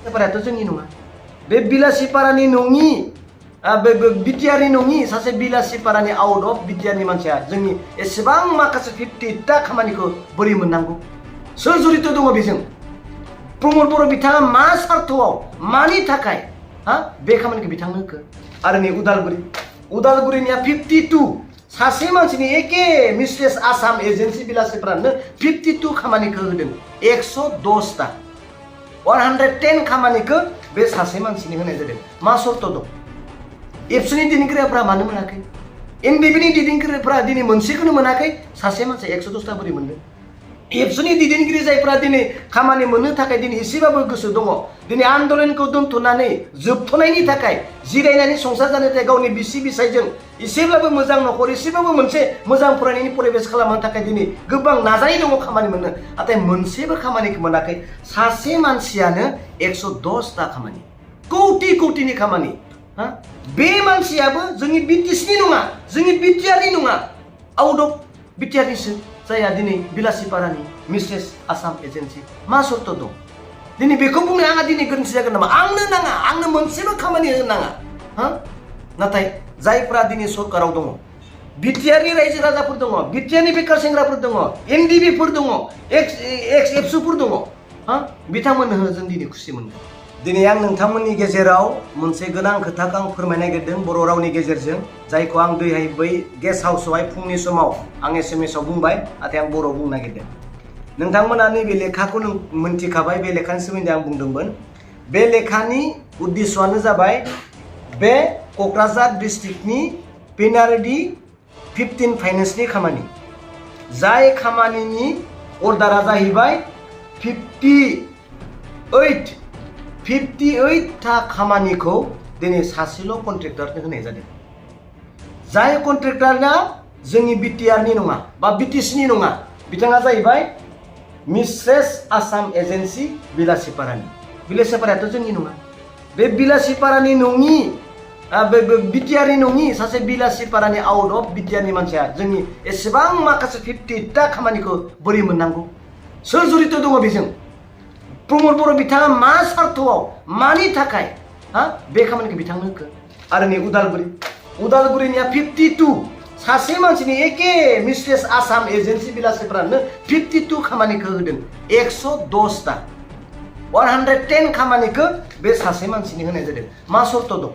Separato जोंनि नङा बे बिलासिपारानि नङि बिटिआरनि नङि सासे बिलासिपारानि आउट अफ बिटिआरनि मानसिया जोंनि एसेबां माखासे 50टा खामानिखौ बोरै मोननांगौ सोर जड़ित दङ बेजों प्रमद बर' बिथाङा मा सार्थआव मानि थाखाय बे खामानिखौ बिथांनो होखो आरो नै उदालगुरिनिया 52 सासे मानसिनि एके मिस्ट्रेस आसाम एजेन्सि बिलासिपारानो 52 खामानिखौ होदों 110टा 110 खामानिखौ बे सासे मानसिनि होनाय जादों मा सर्त दं एबसुनि दैदेनगिरिफ्रा मानो मोनाखै एनडिबिनि दैदेनगिरिफ्रा दिनै मोनसेखौनो मोनाखै सासे मानसिया 110टा बोरै मोनदों एबसुनि दैदेनगिरि जायफ्रा दिनै खामानि मोननो थाखाय दिनै एसेबाबो गोसो दङ दिनै आन्दोलनखौ दोनथ'नानै जोबथ'नायनि थाखाय जिरायनानै संसार जानो थाखाय गावनि बिसि बिसायजों एसेब्लाबो मोजां न'खर एसेबाबो मोनसे मोजां फरायनायनि परिबेस खालामनो थाखाय दिनै गोबां नाजानाय दङ खामानि मोननो नाथाय मोनसेबो खामानिखौ मोनाखै सासे मानसियानो 110टा खामानि कौटिनि खामानि बे मानसियाबो जोंनि बिटिसिनि नङा जोंनि बिटिआरनि नङा आउट अफ बिटिआरनिसो जायहा दिनै बिलासिपारानि मिस्ट्रेस आसाम एजेन्सि मा सर्त दं दिनै बेखौ बुंनो आंहा दिनै गोरोन्थि जागोन नामा आंनो नाङा आंनो मोनसेबो खामानि होनो नाङा नाथाय जायफ्रा दिनै सरकाराव दङ बिटिआरनि रायजो राजाफोर दङ बिटिआरनि बेकार सेंग्राफोर दङ एनडिबिफोर दङ एक्स एबसुफोर दङ बिथांमोननो जों दिनै खुसि मोनगोन दिनै आं नोंथांमोननि गेजेराव मोनसे गोनां खोथाखौ आं फोरमायनो नागिरदों बर' रावनि गेजेरजों जायखौ आं दैहाय बै गेस्ट हाउसआवहाय फुंनि समाव आं एसएमएसआव बुंबाय नाथाय आं बर'आव बुंनो नागिरदों नोंथांमोना नैबे लेखाखौ मोनथिखाबाय बे लेखानि सोमोन्दै आं बुंदोंमोन बे लेखानि उद्देश्यआनो जाबाय बे क'क्राझार डिस्ट्रिक्टनि पिनारेडि 15 फाइनेन्सनि खामानि जाय खामानिनि अर्डारा जाहैबाय 58टा खामानिखौ दिनै सासेल' कन्ट्रेक्टरनो होनाय जादों जाय कन्ट्रेक्टरना जोंनि बिटिआरनि नङा बा बिटिसिनि नङा बिथाङा जाहैबाय मिस्ट्रेस आसाम एजेन्सि बिलासिपारायाथ' जोंनि नङा बे बिलासिपारानि नङि बिटिआरनि नङि सासे बिलासिपारानि आउट अफ बिटिआरनि मानसिया जोंनि एसेबां माखासे 50टा खामानिखौ बोरै मोननांगौ सोर जड़ित दङ बेजों प्रमद बर' बिथाङा मा सार्थआव मानि थाखाय बे खामानिखौ बिथांनो होखो आरो नै उदालगुरिनिया 52 सासे मानसिनि एके मिस्ट्रेस आसाम एजेन्सि बिलासिपारानो 52 खामानिखौ होदों 110टा 110 खामानिखौ बे सासे मानसिनि होनाय जादों मा सर्त दं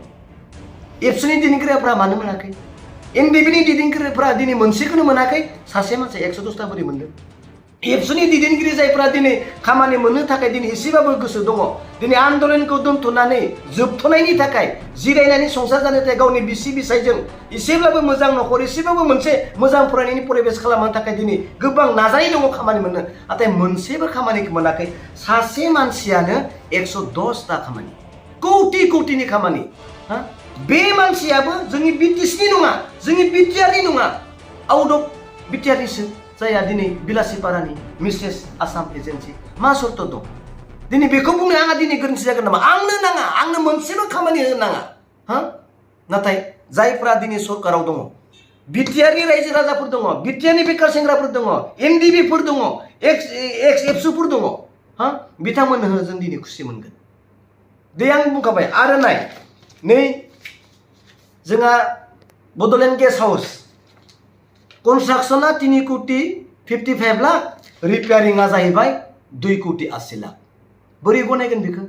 एबसुनि दैदेनगिरिफ्रा मानो मोनाखै एनडिबिनि दैदेनगिरिफ्रा दिनै मोनसेखौनो मोनाखै सासे मानसिया 110टा बोरै मोनदों एबसुनि दैदेनगिरि जायफ्रा दिनै खामानि मोननो थाखाय दिनै एसेबाबो गोसो दङ दिनै आन्दोलनखौ दोनथ'नानै जोबथ'नायनि थाखाय जिरायनानै संसार जानो थाखाय गावनि बिसि बिसायजों एसेब्लाबो मोजां न'खर एसेबाबो मोनसे मोजां फरायनायनि परिबेस खालामनो थाखाय दिनै गोबां नाजानाय दङ खामानि मोननो नाथाय मोनसेबो खामानिखौ मोनाखै सासे मानसियानो 110टा खामानि कौटिनि खामानि बे मानसियाबो जोंनि बिटिसिनि नङा जोंनि बिटिआरनि नङा आउट अफ बिटिआरनिसो जायहा दिनै बिलासिपारानि मिस्ट्रेस आसाम एजेन्सि मा सर्त दं दिनै बेखौ बुंनो आंहा दिनै गोरोन्थि जागोन नामा आंनो नाङा आंनो मोनसेबो खामानि होनो नाङा नाथाय जायफ्रा दिनै सरकाराव दङ बिटिआरनि रायजो राजाफोर दङ बिटिआरनि बेकार सेंग्राफोर दङ एनडिबिफोर दङ एक्स एबसुफोर दङ बिथांमोननो जों दिनै खुसि मोनगोन आं बुंखाबाय आरो नै जोंहा बड'लेण्ड गेस्ट हाउस कन्स्ट्राक्शना 3,55 लाख रिपेयारिंआ जाहैबाय 2,80 लाख बोरै गनायगोन बेखौ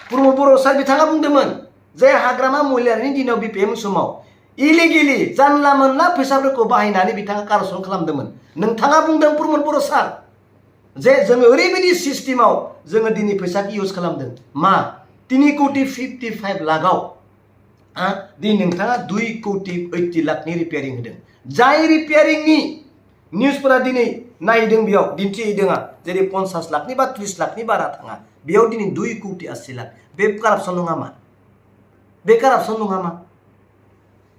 प्रमद बर' सार बिथाङा बुंदोंमोन जे हाग्रामा महिलारिनि दिनाव बिपिएम समाव इलिगेलि जानला मोनला फैसाफोरखौ बाहायनानै बिथाङा कारापसन खालामदोंमोन नोंथाङा बुंदों प्रमद बर' सार जे जोङो ओरैबायदि सिस्टेमाव जोङो दिनै फैसाखौ इउज खालामदों मा 3,55 लाखआव दिनै नोंथाङा 2,80 लाखनि रिपेयारिं होदों जाय रिपेयारिंनि निउसफोरा दिनै नायदों बेयाव दिन्थिहैदों जेरै 50 लाखनि बा 30 लाखनि बारा थाङा बेयाव दिनै 2,80 लाख बे कारापसन नङा मा बे कारापसन नङा मा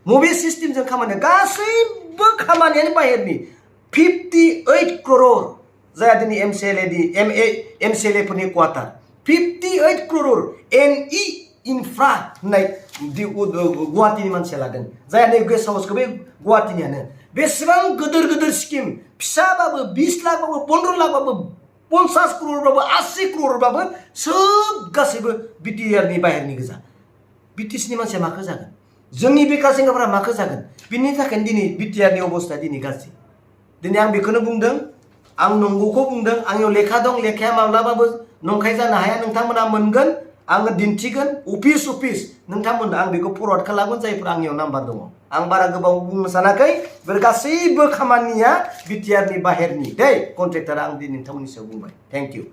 मबे सिस्टेमजों खामानि गासैबो खामानियानो बाहेरनि 58 crore जाया दिनै एमसिएलए फोरनि क्वार्टार 58 crore एनइ इनफ्रा होननाय गुवाहाटीनि मानसिया लादों जायहा नै गेस्ट हाउसखौ बे गुवाहाटीनियानो बेसेबां गिदिर स्किम फिसाबाबो 20 लाखबाबो 15 लाखबाबो 50 crore 80 crore सोब गासैबो बिटिआरनि बाहेरनि गोजा बिटिसिनि मानसिया माखो जागोन जोंनि बेकार सेंग्राफोरा माखो जागोन बिनि थाखायनो दिनै बिटिआरनि अबस्था दिनै गाज्रि दिनै आं बेखौनो बुंदों आं नंगौखौ बुंदों आंनियाव लेखा दं लेखाया माब्लाबाबो नंखाय जानो हाया नोंथांमोना मोनगोन आङो दिन्थिगोन अफिस नोंथांमोन आं बेखौ फरवार्ड खालामगोन जायफोर आंनियाव नाम्बार दङ आं बारा गोबाव बुंनो सानाखै बेफोर गासैबो खामानिया बिटिआरनि बाहेरनि दै कन्ट्रेक्टरा आं दिनै नोंथांमोननि सायाव बुंबाय थेंक इउ